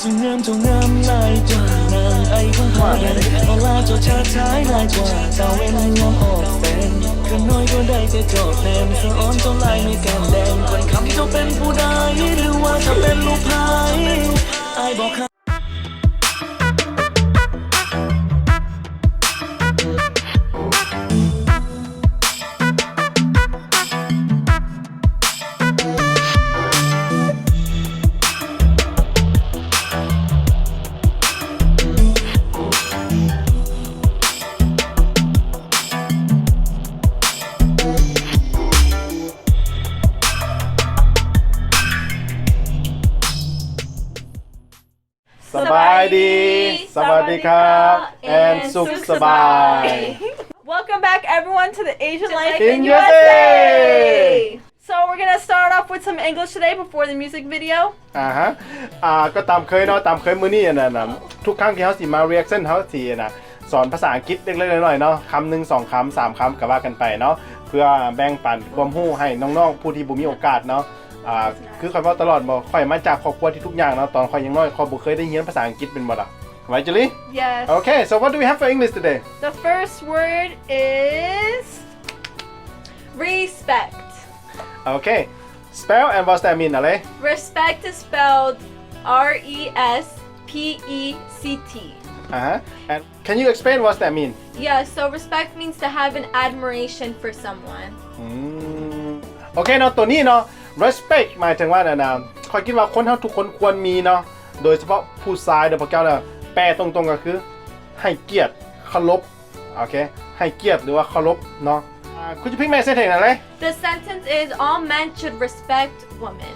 ເຈົ້າງາມ ເຈົ້າງາມຫຼາຍກວ່ານາງໄອວາໄລ ເວລາເຈົ້າຊາດຊາຍຫຼາຍກວ່າຕາເວັນຍາມອອກແສງ ຂ້ານ້ອຍກໍໄດ້ແຕ່ຈອບແນມ ສະອອນເຈົ້າຫຼາຍໃນການແດງ ຄວນຄຳເຈົ້າເປັນຜູ້ໃດ ຫຼືວ່າຈະເປັນລູກໃຜ ອ້າຍບໍ່ຄາ ສະບາຍດີ ສະຫວັດດີຄັບ ແອນ ສຸກສະບາຍ. Welcome back everyone to the Asian Life in ເອສເອ. So we're gonna start off with some English today before the music video. ອ່າຮະ ອ່າ ກໍຕາມເຄີຍເນາະ ຕາມເຄີຍມື້ນີ້ອັນນັ້ນນະ ທຸກຄັ້ງທີ່ເຮົາຊິມາ reaction ເຮົາຊິນະ ສອນພາສາອັງກິດເລັກໆນ້ອຍໆເນາະ ຄຳໜຶ່ງ ສອງຄຳ ສາມຄຳ ກໍວ່າກັນໄປເນາະ ເພື່ອແບ່ງປັນຄວາມຮູ້ໃຫ້ນ້ອງໆຜູ້ທີ່ບໍ່ມີໂອກາດເນາະ. ອ່າ ຄືຂ້ອຍເວົ້າຕະຫຼອດບໍ່ ຂ້ອຍມາຈາກຄອບຄົວທີ່ທຸກຍາກເນາະ ຕອນຂ້ອຍຍັງນ້ອຍ ຂ້ອຍບໍ່ເຄີຍໄດ້ຮຽນພາສາອັງກິດແມ່ນບໍ່ລະ ໄວເຈີລີ? Yes. Okay, so what do we have for English today? The first word is respect. Okay. Spell and what's that mean, Ale? Respect is spelled R E S P E C T. Uh-huh. And can you explain what's that mean? Yeah, so respect means to have an admiration for someone. ອືມ ໂອເຄເນາະ ໂຕນີ້ເນາະ respect ໝາຍເຖິງວ່ານັ້ນນະ ຂ້ອຍຄິດວ່າຄົນເຮົາທຸກຄົນຄວນມີເນາະ ໂດຍສະເພາະຜູ້ຊາຍເດີພວກເຈົ້ານະ ແປຕົງໆກໍຄືໃຫ້ກຽດ ເຄົາລົບ ໂອເຄ ໃຫ້ກຽດ ຫຼືວ່າເຄົາລົບເນາະ. ອ່າ Could you please make a sentence, Ale? The sentence is, all men should respect women.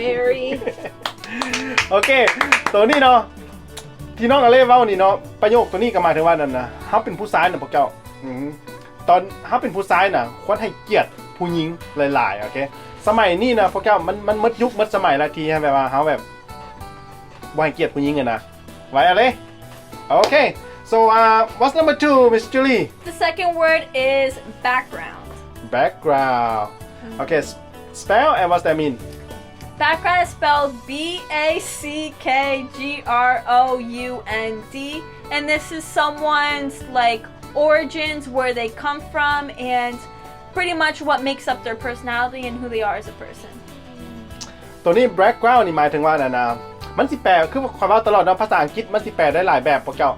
Very. ໂອເຄ ໂຕນີ້ເນາະ ທີ່ນ້ອງອາເລເວົ້ານີ້ເນາະ ປະໂຫຍກໂຕນີ້ກໍໝາຍເຖິງວ່ານັ້ນນະ ເຮົາເປັນຜູ້ຊາຍນະພວກເຈົ້າ ອືມ ຕອນເຮົາເປັນຜູ້ຊາຍນະ ຄວນໃຫ້ກຽດຜູ້ຍິງຫຼາຍໆ ໂອເຄ. ສະໄໝນີ້ນະພວກເຈົ້າ ມັນ ມັນໝົດຍຸກໝົດສະໄໝແລ້ວ ທີ່ແບບວ່າເຮົາແບບ ບໍ່ໃຫ້ກຽດຜູ້ຍິງຫັ້ນນະ ໄວອະເລ. Okay, so, uh, what's number two, Miss Julie? The second word is background. Background. ອືມ Okay, s- spell and what's that mean? Background is spelled B A C K G R O U N D, and this is someone's, like, origins, where they come from, and pretty much what makes up their personality and who they are as a person. ໂຕນີ້ background ນີ້ໝາຍເຖິງວ່ານັ້ນນະ ມັນຊິແປ ຄືຂ້ອຍເວົ້າຕະຫຼອດເນາະ ພາສາອັງກິດມັນຊິແປໄດ້ຫຼາຍແບບພວກເຈົ້າ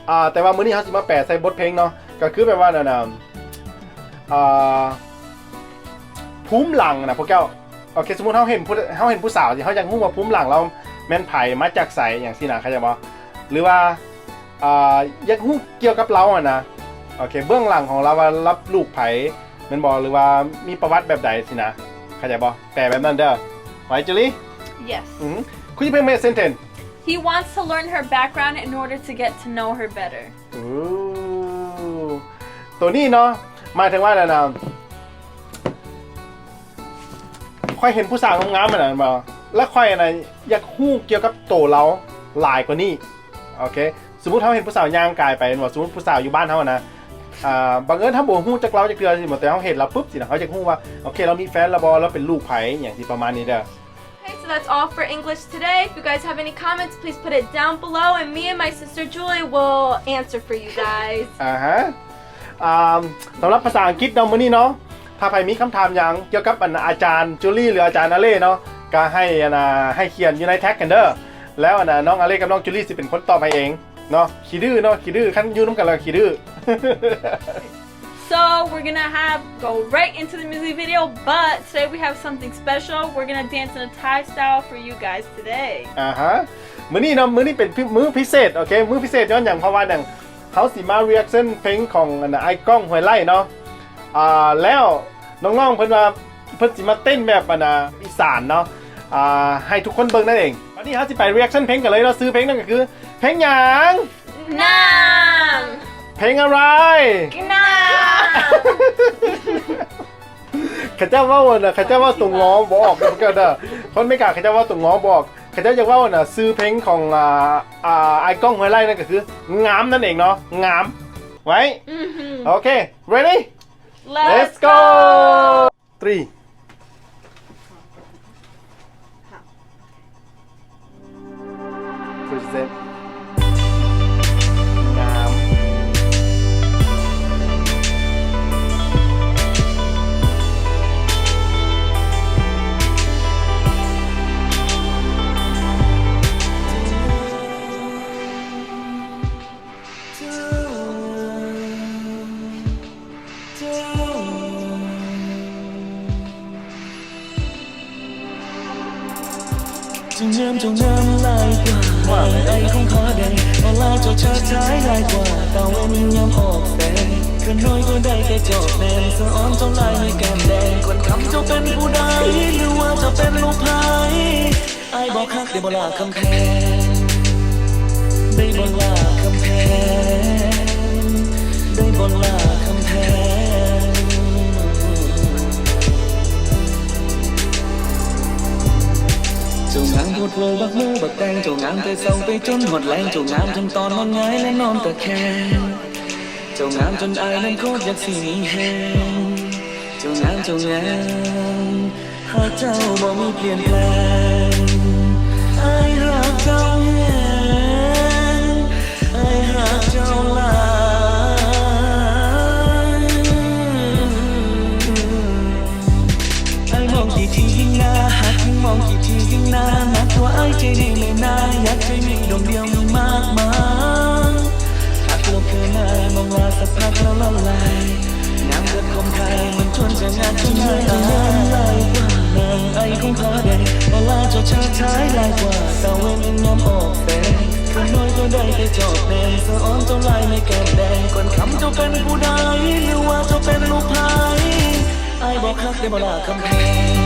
ອ່າ ແຕ່ວ່າມື້ນີ້ເຮົາຊິມາແປໃສ່ບົດເພງເນາະ ກໍຄືແບບວ່ານັ້ນນະ ອ່າ ພູມຫຼັງນະພວກເຈົ້າ. ໂອເຄ ສົມມຸດເຮົາເຫັນຜູ້ ເຮົາເຫັນຜູ້ສາວ ເຮົາຢາກຮູ້ວ່າພູມຫຼັງລາວແມ່ນໃຜ ມາຈາກໃສ ຫຍັງຊີ້ນະ ເຂົ້າໃຈບໍ່? ຫຼືວ່າ ອ່າ ຢາກຮູ້ກ່ຽວກັບລາວຫັ້ນນະ ໂອເຄ ເບື້ອງຫຼັງຂອງລາວວ່າລາວລູກໃຜ ແມ່ນບໍ່ ຫຼືວ່າມີປະຫວັດແບບໃດຊີ້ນະ ເຂົ້າໃຈບໍ່? ແປແບບນັ້ນເດີ ໄວເຈີລີ. Yes. ອືມ Could you please make a sentence? He wants to learn her background in order to get to know her better. ໂອ້ ໂຕນີ້ເນາະ ໝາຍເຖິງວ່ານັ້ນນະ ຂ້ອຍເຫັນຜູ້ສາວງາມໆຫັ້ນນະ ແມ່ນບໍ່ ແລ້ວຂ້ອຍນະ ຢາກຮູ້ກ່ຽວກັບໂຕລາວຫຼາຍກວ່ານີ້. ໂອເຄ ສົມມຸດເຮົາເຫັນຜູ້ສາວຍ່າງກາຍໄປ ແມ່ນບໍ່ ສົມມຸດຜູ້ສາວຢູ່ບ້ານເຮົານະ ອ່າ ບັງເອີນເຮົາບໍ່ຮູ້ຈັກລາວຈັກເທື່ອ ແຕ່ເຮົາເຫັນລາວປຶບຊີ້ນະ ເຮົາຢາກຮູ້ວ່າ ໂອເຄ ລາວມີແຟນແລ້ວບໍ່ ລາວເປັນລູກໃຜ ຫຍັງຊີ້ປະມານນີ້ເດີ. Okay, so that's all for English today. If you guys have any comments, please put it down below, and me and my sister Julie will answer for you guys. ອ່າຮະ ອ່າ ສຳລັບພາສາອັງກິດເນາະ ມື້ນີ້ເນາະ ຖ້າໃຜມີຄຳຖາມຫຍັງກ່ຽວກັບ ອັນ ອາຈານຈູລີ ຫຼື ອາຈານອາເລເນາະ ກໍໃຫ້ອັນນະ ໃຫ້ຂຽນຢູ່ໃນແທັກກັນເດີ ແລ້ວອັນນະ ນ້ອງອາເລກັບນ້ອງຈູລີຊິເປັນຄົນຕອບໃຫ້ເອງເນາະ. ຂີ້ດື້ເນາະ ຂີ້ດື້ ຄັນຢູ່ນຳກັນແລ້ວຂີ້ດື້. So we're gonna have go right into the music video, but today we have something special. We're gonna dance in a Thai style for you guys today. ອ່າຮະ ມື້ນີ້ເນາະ ມື້ນີ້ເປັນມື້ພິເສດ ໂອເຄ ມື້ພິເສດຍ້ອນຫຍັງ ເພາະວ່າຫຍັງ ເຮົາຊິມາ reaction ເພງຂອງ ອັນນະ ອ້າຍກ້ອງ ຫ້ວຍໄລ່ ເນາະ ອ່າ ແລ້ວນ້ອງໆເພິ່ນວ່າ ເພິ່ນຊິມາເຕັ້ນແບບ ອັນນະ ອີສານເນາະ ອ່າ ໃຫ້ທຸກຄົນເບິ່ງນັ້ນເອງ. ບັດນີ້ເຮົາຊິໄປ reaction ເພງກັນເລີຍເນາະ ຊື່ເພງນັ້ນກໍຄືເພງຫຍັງ? ນ້ຳ. ເພງອະໄລ? ນ້ຳ. ເຂົາເຈົ້າເວົ້ານະ ເຂົາເຈົ້າເວົ້າຕົວງໍບໍ່ອອກເດີ ຄົນອາເມລິກາເຂົາເຈົ້າເວົ້າຕົວງໍບໍ່ອອກ ເຂົາເຈົ້າຢາກເວົ້ານະ ຊື່ເພງຂອງ ອ່າ ອ່າ ອ້າຍກ້ອງ ຫ້ວຍໄລ່ ນັ້ນກໍຄືງາມນັ້ນເອງເນາະ ງາມ. ໄວ້ ໂອເຄ ready? Let's go. Three. Present ງາມ ເຈົ້າງາມ ເຈົ້າງາມຫຼາຍກວ່າ ນາງໄອຂອງຂ້າແດງ ອອລາເຈົ້າເຈີດຊາຍຫຼາຍກວ່າ ຕາເວັນຍາມອອກແສງ ຂ້ານ້ອຍກໍໄດ້ແຕ່ຈອບແນມ ສະອອນເຈົ້າລາຍໃນແກ້ມແດງ ຄວນຄຳເຈົ້າເປັນຜູ້ໃດ ຫຼືວ່າເຈົ້າເປັນລູກໃຜ? ອ້າຍບອກຮັກໄດ້ບໍ່ລະຄຳແພງ ໄດ້ບໍ່ລະຄຳແພງ ໄດ້ບໍ່ລະຄຳແພງ. ເຈົ້າງາມໂພດໂພບັກໝູບັກແຕງ ເຈົ້າງາມແຕ່ເຊົ້າໄປຈົນຮອດແລງ ເຈົ້າງາມທັງຕອນນອນຫງາຍ ແລະ ນອນຕະແຄງ ເຈົ້າງາມຈົນອ້າຍນັ້ນໂຄດຢາກຊິມີແຮງ ເຈົ້າງາມ ເຈົ້າງາມ ຫາກເຈົ້າບໍ່ມີປ່ຽນແປງ ອ້າຍຮັກເຈົ້າແຮງ ອ້າຍຮັກເຈົ້າຫຼາຍ. ອ້າຍມອງກີ່ທີຍິ່ງໜ້າຮັກ ຍິ່ງມອງກີ່ທີຍິ່ງໜ້າໜັກ ຕົວອ້າຍໃຈນີ້ແມ່ນາ ຢາກໃຈມີດວງດຽວມີມາກມາຍ ຮັກໂລກຄືນາຍ ມອງລາສະພັກແລ້ວລະລາຍ ງາມເກີດຄວາມຄາຍ ມັນຊວນສະຫງ່າຈົນເມື່ອຍຕາຍ ນາງໄອຂອງພະແດງ ອອລາເຈົ້າເຈີດຊາຍຫຼາຍກວ່າ ຕາເວັນຍາມອອກແສງ ຂ້ານ້ອຍກໍໄດ້ແຕ່ຈອບແນມ ສະອອນເຈົ້າລາຍໃນແກ້ມແດງ ກ່ອນຄຳເຈົ້າເປັນຜູ້ໃດ ຫຼືວ່າເຈົ້າເປັນລູກໃຜ? ອ້າຍບອກຮັກໄດ້ບໍ່ລະຄຳແພງ.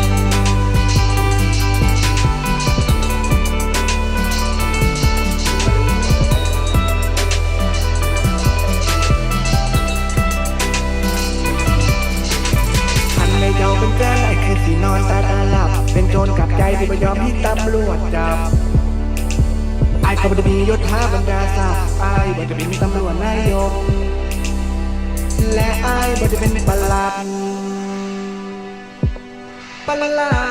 ຄັນແມ່ນເຈົ້າເປັນແຟນ ອ້າຍຄືຊິນອນຕາຍຕາຫຼັບ ເປັນໂຈນກັບໃຈທີ່ບໍ່ຍອມໃຫ້ຕຳຫຼວດຈັບ. ອ້າຍກໍບໍ່ໄດ້ມີຍົດຖາບັນດາສັກ ອ້າຍບໍ່ໄດ້ເປັນຕຳຫຼວດນາຍົກ ແລະ ອ້າຍບໍ່ໄດ້ເປັນປະຫຼັດ ປະຫຼາດ.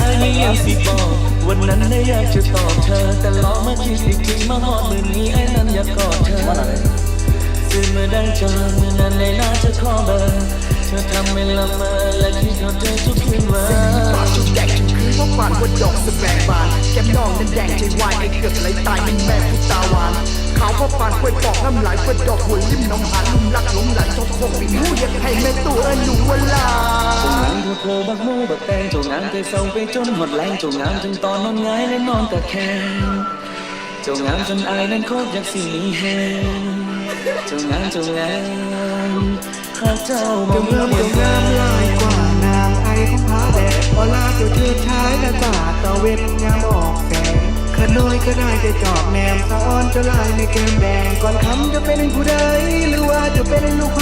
ອ້າຍມີຫຍັງຊິບອກ ວັນນັ້ນໄດ້ຢາກຈະຕອບເທີ ແຕ່ລໍມາຄິດອີກທີ ມາຮອດມື້ນີ້ ອ້າຍນັ້ນຢາກກອດເທີ ຊື່ເມື່ອໃດເຈີ ມື້ນັ້ນໄດ້ລາຈະຂໍເບີ ເທີທຳໃຫ້ລະເມີ ແລະ ຄິດຮອດເທີທຸກຄືນວັນ ບາດຈົນແດງຈົນຄືນ ພວກບານຫົວດອກສະແບງບານ ແກ້ມນ້ອງນັ້ນແດງໃຈວາຍ ອ້າຍເກືອບໄຫຼຕາຍ ຍັງແມ່ຜູ້ຕາຫວານ ຂາວພໍປານ ກ້ວຍປອກນ້ຳລາຍ ເປີດດອກຫົວລິມໜອງຫານ ລຸ່ມລັກຫຼົງໄຫຼ ທອກໂຄກປີນຫູ ຢາກໃຫ້ແມ່ຕູ້ເອີ້ນໜູວ່າຫຼານ. ເຈົ້າງາມໂພດໂພບັກໝູບັກແຕງ ເຈົ້າງາມແຕ່ເຊົ້າໄປຈົນຮອດແລງ ເຈົ້າງາມທັງຕອນນອນຫງາຍ ແລະ ນອນຕະແຄງ ເຈົ້າງາມຈົນອ້າຍນັ້ນໂຄດຢາກຊິມີແຮງ ເຈົ້າງາມ ເຈົ້າງາມ ຫາກເຈົ້າບໍ່ມີປ່ຽນແປງ ເຈົ້າງາມ ເຈົ້າງາມຫຼາຍກວ່າ ນາງໄອຂອງພະແດງ ອອລາເຈົ້າເຈີດຊາຍຫຼາຍກວ່າ ຕາເວັນຍາມອອກແສງ ຂ້ານ້ອຍກໍໄດ້ແຕ່ຈອບແນມ ສະອອນເຈົ້າລາຍໃນແກ້ມແດງ ກ່ອນຄຳເຈົ້າເປັນຜູ້ໃດ ຫຼືວ່າເຈົ້າເປັນລູກໃຜ?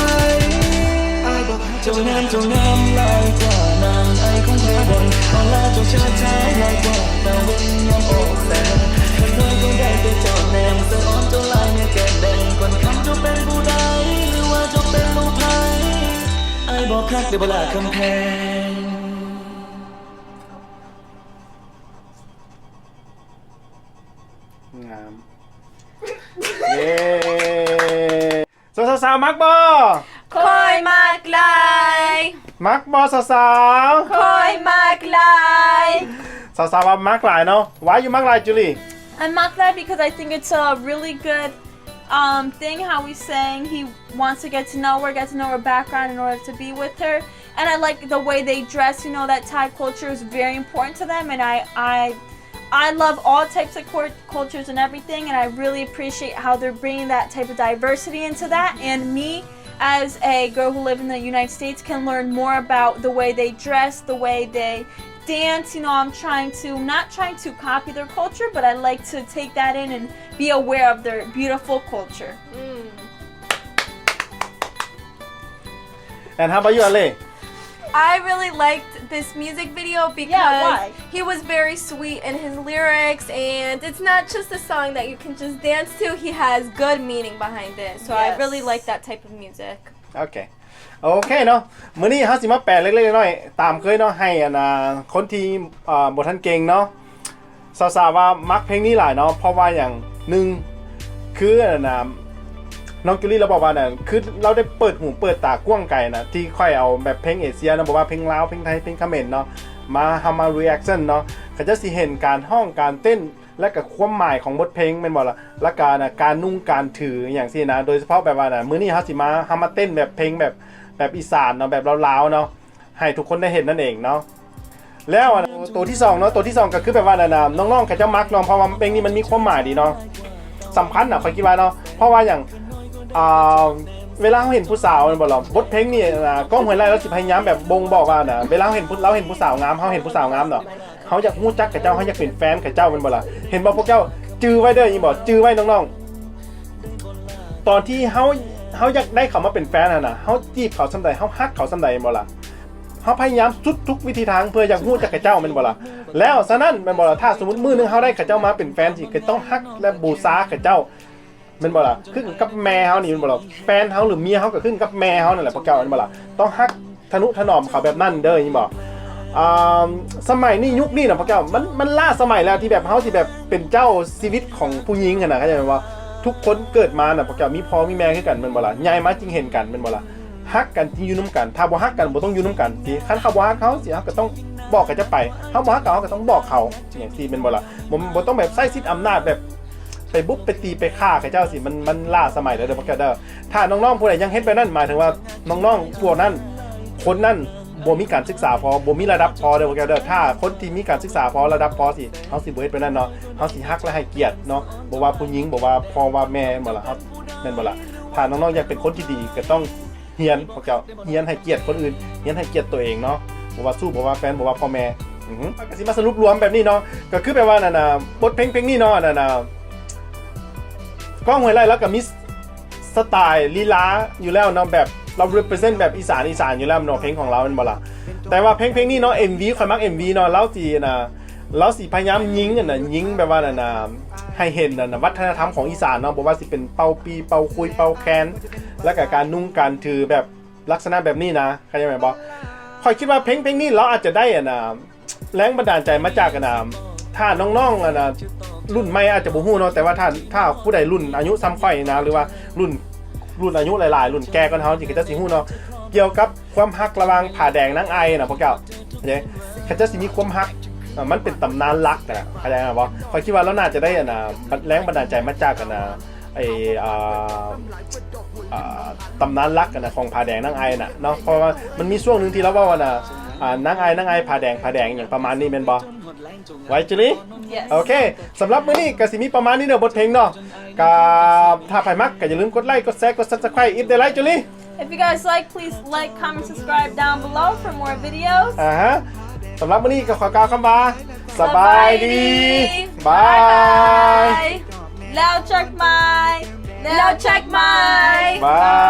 ອ້າຍບອກ ເຈົ້າງາມ ເຈົ້າງາມຫຼາຍກວ່າ ນາງໄອຂອງພະແດງ ອອລາເຈົ້າເຈີດຊາຍຫຼາຍກວ່າ ຕາເວັນຍາມອອກແສງ ຂ້ານ້ອຍກໍໄດ້ແຕ່ຈອບແນມ ສະອອນເຈົ້າລາຍໃນແກ້ມແດງ ກ່ອນຄຳເຈົ້າເປັນຜູ້ໃດ ຫຼືວ່າເຈົ້າເປັນລູກໃຜ? ອ້າຍບອກຮັກໄດ້ບໍ່ລະຄຳແພງ. ງາມ ເຢ້ ສາວໆ ມັກບໍ່? ຂ້ອຍມັກຫຼາຍ. ມັກບໍ່ສາວໆ? ຂ້ອຍມັກຫຼາຍ. ສາວໆ ວ່າມັກຫຼາຍເນາະ. Why you ມັກຫຼາຍ Julie? I ມັກຫຼາຍ because I think it's a really good, um, thing how he's saying he wants to get to know her, get to know her background in order to be with her. And I like the way they dress, you know, that Thai culture is very important to them, and I, I, I love all types of cul-, cultures and everything, and I really appreciate how they're bringing that type of diversity into that, and me, as a girl who live in the United States, can learn more about the way they dress, the way they dance. You know, I'm trying to, not trying to copy their culture, but I like to take that in and be aware of their beautiful culture. Mm. And how about you, Ale? I really liked this music video because, yeah, why? He was very sweet in his lyrics, and it's not just a song that you can just dance to. He has good meaning behind it. So I really like that type of music. ໂອເຄ ໂອເຄເນາະ ມື້ນີ້ເຮົາຊິມາແປເລັກໆ ນ້ອຍໆ ຕາມເຄີຍເນາະ ໃຫ້ອັນ ອ່າ ຄົນທີ່ ອ່າ ບໍ່ທັນເກັ່ງເນາະ ສາວໆວ່າມັກເພງນີ້ຫຼາຍເນາະ ເພາະວ່າຫຍັງ? ໜຶ່ງ ຄືອັນນັ້ນນະ ນ້ອງຈູລີລາວບອກວ່ານັ້ນ ຄືລາວໄດ້ເປີດຫູເປີດຕາກວ້າງໄກນະ ທີ່ຂ້ອຍເອົາແບບເພງເອເຊຍເນາະ ບໍ່ວ່າເພງລາວ ເພງໄທ ເພງຂະເໝນເນາະ ມາ ເຮົາມາ reaction ເນາະ ເຂົາເຈົ້າຊິເຫັນການຮ້ອງ ການເຕັ້ນ ແລະກະຄວາມໝາຍຂອງບົດເພງແມ່ນບໍ່ລະ? ແລະກະນະ ການນຸ່ງການຖືຫຍັງຊີ້ນະ ໂດຍສະເພາະແບບວ່ານະ ມື້ນີ້ເຮົາຊິມາ ເຮົາມາເຕັ້ນແບບເພງແບບ ແບບອີສານເນາະ ແບບລາວໆເນາະ ໃຫ້ທຸກຄົນໄດ້ເຫັນນັ້ນເອງເນາະ. ແລ້ວອັນໂຕທີສອງເນາະ ໂຕທີສອງກະຄືແບບວ່ານັ້ນນະ ນ້ອງໆເຂົາເຈົ້າມັກເນາະ ເພາະວ່າເພງນີ້ມັນມີຄວາມໝາຍດີເນາະ ສຳຄັນນະ ຂ້ອຍຄິດວ່າເນາະ ເພາະວ່າຫຍັງ? ອ່າ ເວລາເຮົາເຫັນຜູ້ສາວແມ່ນບໍ່ລະ? ບົດເພງນີ້ນະ ກ້ອງ ຫ້ວຍໄລ່ ລາວຊິພະຍາຍາມແບບບົ່ງບອກວ່ານະ ເວລາເຮົາເຫັນຜູ້ ລາວເຫັນຜູ້ສາວງາມ ເຮົາເຫັນຜູ້ສາວງາມເນາະ ເຮົາຢາກຮູ້ຈັກເຂົາເຈົ້າ ເຮົາຢາກເປັນແຟນເຂົາເຈົ້າແມ່ນບໍ່ລະ? ເຫັນບໍ່ພວກເຈົ້າ? ຈື່ໄວ້ເດີ ອີ່ບໍ່? ຈື່ໄວ້ນ້ອງໆ ຕອນທີ່ເຮົາ ເຮົາຢາກໄດ້ເຂົາມາເປັນແຟນຫັ້ນນະ ເຮົາຈີບເຂົາສ່ຳໃດ ເຮົາຮັກເຂົາສ່ຳໃດແມ່ນບໍ່ລະ? ເຮົາພະຍາຍາມສຸດທຸກວິທີທາງເພື່ອຢາກຮູ້ຈັກເຂົາເຈົ້າແມ່ນບໍ່ລະ? ແລ້ວສະນັ້ນແມ່ນບໍ່ລະ? ຖ້າສົມມຸດມື້ໜຶ່ງເຮົາໄດ້ເຂົາເຈົ້າມາເປັນແຟນ ຊິກະຕ້ອງຮັກ ແລະ ບູຊາເຂົາເຈົ້າ ແມ່ນບໍ່ລະ? ຄືກັນກັບແມ່ເຮົານີ້ແມ່ນບໍ່ລະ? ແຟນເຮົາ ຫຼື ເມຍເຮົາກະຂຶ້ນກັບແມ່ເຮົານັ້ນແຫຼະ ພວກເຈົ້າແມ່ນບໍ່ລະ? ຕ້ອງຮັກ ທະນຸຖະໜອມເຂົາແບບນັ້ນເດີ ເຫັນບໍ່? ອ່າ ສະໄໝນີ້ ຍຸກນີ້ນະ ພວກເຈົ້າ ມັນ ມັນລ້າສະໄໝແລ້ວ ທີ່ແບບເຮົາຊິແບບເປັນເຈົ້າຊີວິດຂອງຜູ້ຍິງຫັ້ນນະ ເຂົ້າໃຈແມ່ນບໍ່? ທຸກຄົນເກີດມານະ ພວກເຈົ້າມີພໍ່ມີແມ່ຄືກັນແມ່ນບໍ່ລະ? ໃຫຍ່ມາຈຶ່ງເຫັນກັນແມ່ນບໍ່ລະ? ຮັກກັນຈຶ່ງຢູ່ນຳກັນ ຖ້າບໍ່ຮັກກັນບໍ່ຕ້ອງຢູ່ນຳກັນຕິ ຄັນເຂົາບໍ່ຮັກເຮົາຊິ ເຮົາກະຕ້ອງບອກເຂົາເຈົ້າໄປ ເຮົາບໍ່ຮັກເຂົາ ເຮົາກະຕ້ອງບອກເຂົາ ຈັ່ງຊີ້ແມ່ນບໍ່ລະ? ບໍ່ ບໍ່ຕ້ອງແບບໃຊ້ສິດອຳນາດແບບ ໄປບຸບໄປຕີໄປຂ້າເຂົາເຈົ້າຊິ ມັນ ມັນລ້າສະໄໝແລ້ວເດີພວກເຈົ້າເດີ. ຖ້ານ້ອງໆຜູ້ໃດຍັງເຮັດແບບນັ້ນ ໝາຍເຖິງວ່ານ້ອງໆພວກນັ້ນ ຄົນນັ້ນບໍ່ມີການສຶກສາພໍ ບໍ່ມີລະດັບພໍເດີພວກເຈົ້າເດີ. ຖ້າຄົນທີ່ມີການສຶກສາພໍ ລະດັບພໍຊິ ເຮົາຊິບໍ່ເຮັດແບບນັ້ນເນາະ ເຮົາຊິຮັກ ແລະ ໃຫ້ກຽດເນາະ ບໍ່ວ່າຜູ້ຍິງ ບໍ່ວ່າພໍ່ວ່າແມ່ ແມ່ນບໍ່ລະ? ເຮົາ ແມ່ນບໍ່ລະ? ຖ້ານ້ອງໆຢາກເປັນຄົນທີ່ດີ ກະຕ້ອງ ຮຽນ ພວກເຈົ້າ ຮຽນໃຫ້ກຽດຄົນອື່ນ ຮຽນໃຫ້ກຽດໂຕເອງເນາະ ບໍ່ວ່າຊູ້ ບໍ່ວ່າແຟນ ບໍ່ວ່າພໍ່ແມ່. ອື ກະຊິມາສະຫຼຸບລວມແບບນີ້ເນາະ ກະຄືແບບວ່ານັ້ນນະ ບົດເພງເພງນີ້ເນາະ ອັນນັ້ນນະ ກ້ອງ ຫ້ວຍໄລ່ ລາວກະມີສະ ສະໄຕລີລາຢູ່ແລ້ວເນາະ ແບບລາວ represent ແບບອີສານ ອີສານຢູ່ແລ້ວເນາະ ເພງຂອງລາວແມ່ນບໍ່ລະ? ແຕ່ວ່າເພງເພງນີ້ເນາະ ເອັມວີ ຂ້ອຍມັກເອັມວີເນາະ ລາວຊິນະ ລາວຊິພະຍາຍາມຍິງອັນນະ ຍິງແບບວ່ານັ້ນນະ ໃຫ້ເຫັນອັນນະ ວັດທະນະທຳຂອງອີສານເນາະ ບໍ່ວ່າຊິເປັນເປົ່າປີ່ ເປົ່າຄຸຍ ເປົ່າແຄນ ແລະກະການນຸ່ງການຖືແບບ ລັກສະນະແບບນີ້ນະ ເຂົ້າໃຈແມ່ນບໍ່? ຂ້ອຍຄິດວ່າເພງ ເພງນີ້ລາວອາດຈະໄດ້ອັນນະ ແຮງບັນດານໃຈມາຈາກອັນນະ ຖ້ານ້ອງໆອັນນະ ລຸ້ນໃໝ່ອາດຈະບໍ່ຮູ້ເນາະ ແຕ່ວ່າຖ້າ ຖ້າຜູ້ໃດລຸ້ນອາຍຸສ່ຳຂ້ອຍນະ ຫຼືວ່າລຸ້ນ ລຸ້ນອາຍຸຫຼາຍໆ ລຸ້ນແກ່ກວ່າເຮົາ ເຂົາເຈົ້າຊິຮູ້ເນາະ ກ່ຽວກັບຄວາມຮັກລະຫວ່າງຜາແດງນາງໄອນະ ພວກເຈົ້າ ເຂົາເຈົ້າຊິມີຄວາມຮັກ ມັນເປັນຕຳນານລັກນະ ເຂົ້າໃຈແມ່ນບໍ່? ຂ້ອຍຄິດວ່າລາວໜ້າຈະໄດ້ອັນນະ ແຮງບັນດານໃຈມາຈາກອັນນະ ໄອ້ ອ່າ ອ່າ ຕຳນານລັກຫັ້ນນະ ຂອງຜາແດງນາງໄອນະເນາະ ເພາະວ່າມັນມີຊ່ວງໜຶ່ງທີ່ລາວເວົ້າຫັ້ນນະ ອ່າ ນາງໄອ ນາງໄອ ຜາແດງ ຜາແດງ ຫຍັງປະມານນີ້ແມ່ນບໍ່? Right, Julie? Yes. ໂອເຄ ສຳລັບມື້ນີ້ກະຊິມີປະມານນີ້ເດີ ບົດເພງເນາະ ກະຖ້າໃຜມັກກະຢ່າລືມກົດໄລ ກົດແຊ ກົດ Subscribe if they like, Julie. If you guys like, please like, comment, subscribe down below for more videos. ອ່າຮະ ສຳລັບມື້ນີ້ກະຂໍກ່າວຄຳວ່າ ສະບາຍດີ ບາຍບາຍ ແລ້ວເຈີກັນໃໝ່ ແລ້ວເຈີກັນໃໝ່ ບາຍ